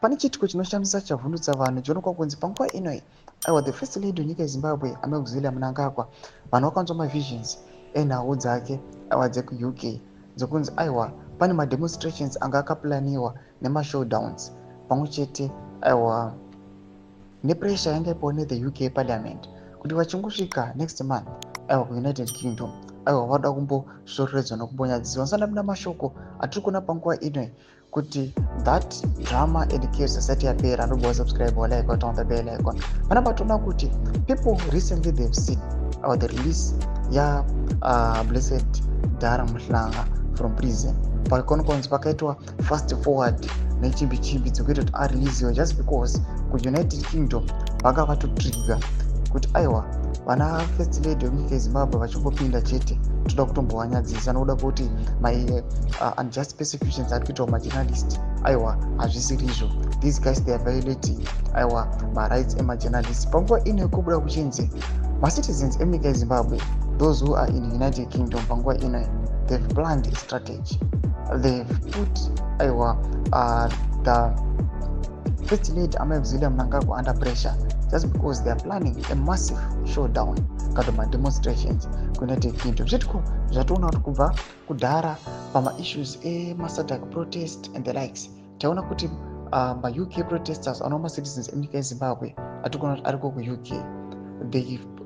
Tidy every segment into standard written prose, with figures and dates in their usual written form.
Pane chiitiko chinoshamisa chavhundutsa vanhu chionekwa kunzi panguva ino, aiwa, the First Lady wenyika yeZimbabwe, Amai Auxilia Mnangagwa, vanhu vakanzwa mavisions enhau dzake, aiwa, dzekuUK, dzekunzi, aiwa, pane mademonstrations anga akaplaniwa nemashowdowns pamwe chete, aiwa, nepressure yanga ipiwa nethe UK Parliament kuti vachingosvika next month, aiwa, kuUnited Kingdom, aiwa, vada kumbosvoreredzwa nekumbonyadziswa. Nsana mashoko atiri kuona panguva ino kuti that drama and chaos asati yapera, ndobva wasubscribe, walike, waturn the bell icon. Panapa toona kuti people recently, they've seen the release ya Blessed Dhara Mhlanga from prison. Pakaonekwa pakaitwa fast forward nechimbi chimbi dzekuita kuti areleasiwe, just because kuUnited Kingdom vanga vatotrigger kuti, aiwa, vana First Lady vemunyika yeZimbabwe vachingopinda chete, toda kutombovanyadzisa nokuda kwekuti my unjust persecutions ari kuitwa majournalist, aiwa, hazvisiri izvo. These guys, they are violating, aiwa, marights emajournalist. Panguva ino kubuda kuchinzi macitizens emunyika yeZimbabwe, those who are in United Kingdom, panguva ino they've planned a strategy. They've put, aiwa, the First Lady, Amai Auxilia Mnangagwa, under pressure just because they are planning a massive showdown kana mademonstrations kuUnited Kingdom. Zvitiko zvatoona kuti kubva kudhara pamaissues emaSADC protest and the likes, taona kuti maUK protesters anova macitizens emunyika yeZimbabwe atikuona kuti ariko kuUK,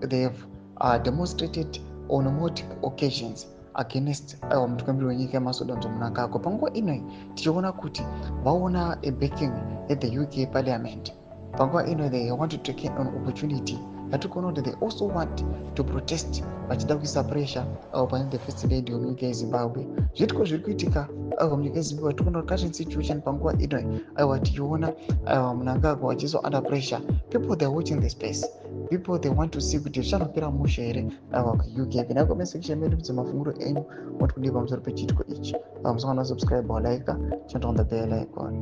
they have demonstrated on multiple occasions against, aiwa, mutungamiri wenyika Emmerson Mnangagwa. Panguva ino tichiona kuti vaona a backing yethe UK Parliament, panguva ino they want to take an opportunity yatiri kuona kuti they also want to protest vachida kuisa pressure avo pane the First Lady wemunyika yeZimbabwe. Zviitiko zviri kuitika, aiwa, munyika yeZimbabwe, tiri kuona current situation panguva ino, aiwa, tichiona, aiwa, Mnangagwa vachiiswa under pressure. People, they are watching the space. People, they want to see kuti zvichanopera mushe here, aiwa, kuUK. Pinda comment section medu kudze mafunguro enyu, moti kudii pamusoro pechiitiko ichi. Musangana, subscribe, walike, turn on the bell icon.